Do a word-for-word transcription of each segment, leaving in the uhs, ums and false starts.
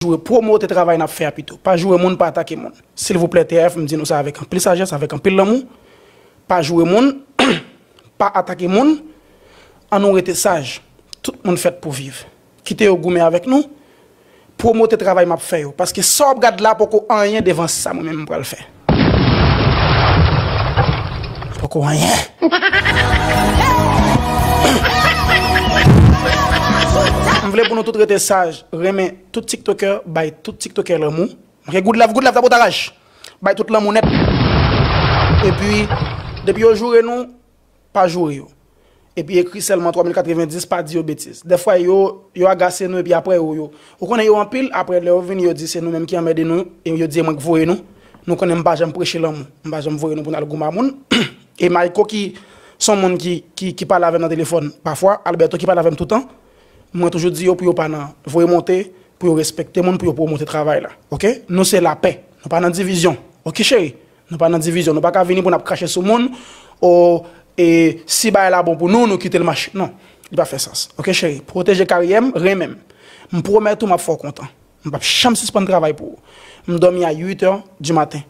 joure, pwomote travay n ap fè a pito. Pa joure moun, pa atake moun. Silvouplè, T F, m di nou sa avèk anpil sajès, avèk anpil lanmou. Pa joure moun, pa atake moun. An nou rete saj. Tout moun fèt pou viv. Kite yo goumen avèk nou. Pwomote travay m ap fè yo. Paske sa w ap gad la poko anyen devan sa mwen menm m pral fè. Poko anyen. M vle pou nou tout rete saj, renmen tout TikToker, bay tout TikToker lanmou. Ok, good love, good love, tapotaraj. Bay tout lanmou nèt. Epi, depi yo joure nou, pa joure yo. Epi ekri sèlman twa mil katrevenndis, pa di yo betiz. Dèfwa yo, yo agase nou epi apre yo, yo. Ou konnen yo anpil, apre lè yo vini, yo di se nou menm ki anmède nou, e yo di e mwen k voye nou. Nou konnen m pa janm preche lanmou, m pa janm voye nou pou n al goumen a moun. E Mayko ki se yon moun ki, ki, ki pale avè m nan telefòn pafwa, Alberto ki pale avè m toutan, mwen toujou di yo pou yo pa nan voye monte, pou yo respekte moun, pou yo pwomote travay la. Ok? Nou se lapè. Nou pa nan divizyon. Ok, cheri? Nou pa nan divizyon. Nou pa ka vini pou n ap krache sou moun. O, e, si bagay la bon pou nou, nou kite l mache. Non, li pa fè sans. Ok, cheri? Pwoteje karyè m, renmen m. M pwomèt ou m ap fè w kontan. M p ap janm sispann travay pou ou. M dòmi a uit è di maten.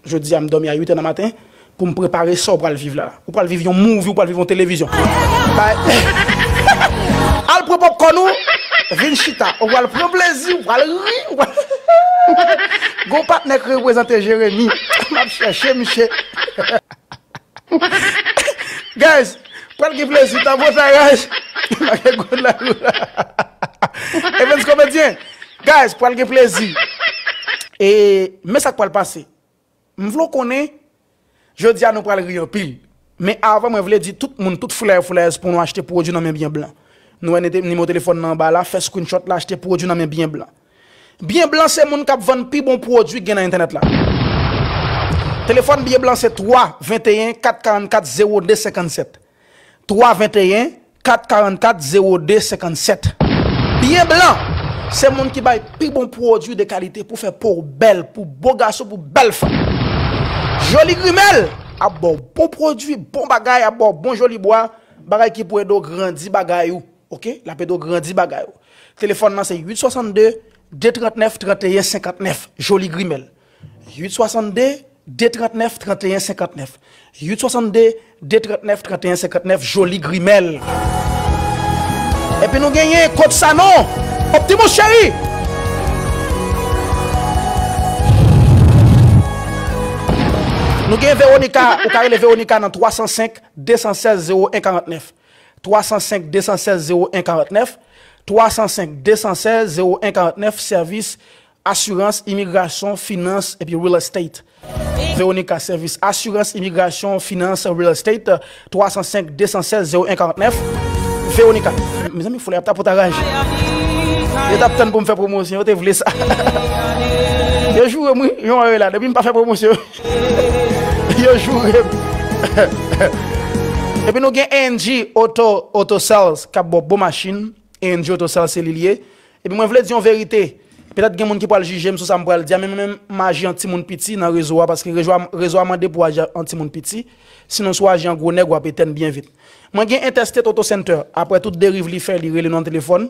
Jodi a, m dòmi a uit è nan maten pou m prepare sa w pral viv la. Ou pral viv yon movie, ou pral viv yon televizyon. Bay- Al pran popcorn ou, vin chita. Ou pral pran plezi, ou pral ri, ou pral... Gon patnè k reprezante Jeremi. M ap chèche misye. Guys, pral gen plezi, tapotaraj. Evans Komedyen. Guys, pral gen plezi. E, men sa k pral pase. M vle w konnen, jodi a nou pral ri anpil. Men avan, mwen vle di tout moun, tout flyer, flyers pou nou achte pwodui nan men Byen Blan. Nou wè nete-, nimewo telefòn nan anba la, fè screenshot la, achte pwodui nan men Byen Blan. Byen Blan se moun k ap vann pi bon pwodui k gen nan entènèt la. Telefòn Byen Blan se twa venteyen kat karannkat zewo de senkannsèt. Twa venteyen kat karannkat zewo de senkannsèt. Byen Blan, se moun ki bay pi bon pwodui de kalite pou fè po w bèl, pou bo gason, pou bèl fanm. Joli Grimèl ap ba w bon pwodui, bon bagay, ap ba w bon joli bwa, bagay ki pou ede w grandi bagay ou. Ok? L ap ede w grandi bagay ou. Telefòn nan se uit swasannde, de trannèf, tranteyen senkantnèf. Joli Grimèl. Uit swasannde, de trannèf, tranteyen senkantnèf. Uit swasannde, de trannèf, tranteyen senkantnèf. Joli Grimèl. Epi nou genyen Kot Sanon. Optimus cheri. Nou genyen Veronica. Ou ka rele Veronica nan twa san senk, de san sèz, zewo en karantnèf. Twa san senk, de san sèz, zewo en karantnèf. Twa san senk, de san sèz, zewo en karantnèf, sèvis asirans, imigrasyon, finans, epi real estate. Veronica, sèvis asirans, imigrasyon, finans, real estate, twa san senk, de san sèz, zewo en karantnèf. Veronica. Mezanmi, foulè ap tapotaraj. Yo t ap tann pou m fè pwomosyon, yo te vle sa. Yo joure m, wi, jan w wè la, depi m pa fè pwomosyon. Yo joure m. Epi nou gen A N G Auto, Auto Sales, k ap ba w bon machin. A N G Auto Sales se li l ye. Epi mwen vle di yon verite. Petèt gen moun ki pral jije m sou sa m pral di a, men mwen menm, m aji an timoun piti nan rezo a, paske rezo a, rezo a mande pou w aji an timoun piti. Sinon, si w aji an gwo nèg, w ap etèn byen vit. Mwen gen Interstate Auto Center. Apre tout deriv li fè, li rele nou nan telefòn.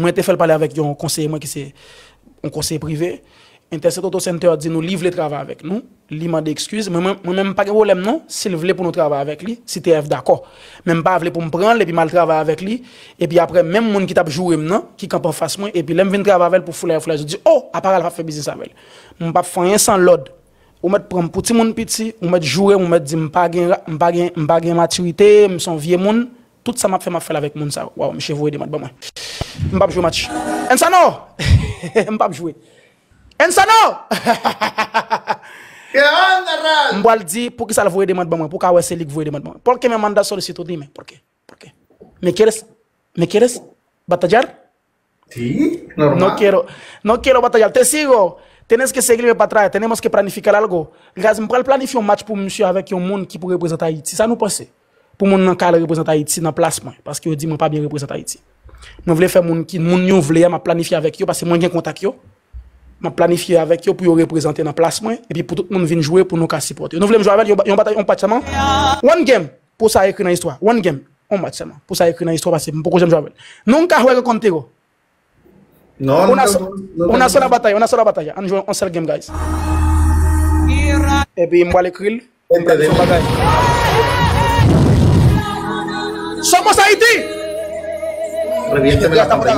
Mwen te fè l pale avèk yon konseye mwen ki se yon konseye prive. Interstate Auto Center di nou li vle travay avèk nou. Li mande ekskiz. Mwen, mwen, mwen menm m pa gen pwoblèm non, si l vle pou nou travay avèk li, si T F dakò. Men m pa vle pou m pran l epi m al travay avèk li. Epi apre, menm moun ki t ap joure m nan, ki kanpe anfas mwen, epi lè m vin travay avè l pou foulay foulay, yo di, "O, apa Ralph ap fè biznis avè l?" Mwen p ap fè anyen san lòd. Ou mèt pran m pou timoun piti, ou mèt joure m, ou mèt di m pa gen ra-, m pa gen, m pa gen matirite, m se yon vye moun. Tout sa m ap fè, m ap fè l avèk moun sa yo. Waw, misye voye demann ban mwen. M p ap jwe match. Ensano! M p ap jwe. Ensano! M pral di, poukisa l voye demann ban mwen? Pou ka wè se li k voye demann ban mwen. Porque me manda solicitud, dime. Porque, porque. Me quieres, me quieres batallar? Sí, normal. No quiero, no quiero batallar. Te sigo. Tienes que seguirme pa atrás. Tenemos que planificar algo. Guys, m pral planifye yon match pou misye avèk yon moun ki pou reprezante Ayiti. Sa nou panse? Pou moun nan ka al reprezante Ayiti nan plas mwen. Paske yo di mwen pa byen reprezante Ayiti. Mwen vle fè moun ki, moun yo vle a, m ap planifye avèk yo, paske mwen gen kontak yo. M ap planifye avèk yo pou yo reprezante nan plas mwen, epi pou tout moun vin jwe, pou nou ka sipòte yo. Nou vle m jwe avè l, yon, yon batay, yon patch sèlman? One game, pou sa ekri nan istwa. One game, yon match sèlman. Pou sa ekri nan istwa, paske m poko janm jwe avè l. Nunca juegue contigo. Non, nou pral, nou pral. On a seul la bataille, on a seul la bataille. Ann jwe on sèl game, guys. Epi m pral ekri l. Epi m pral di yon bagay. Somos Haiti! Epi m pral di yon bagay.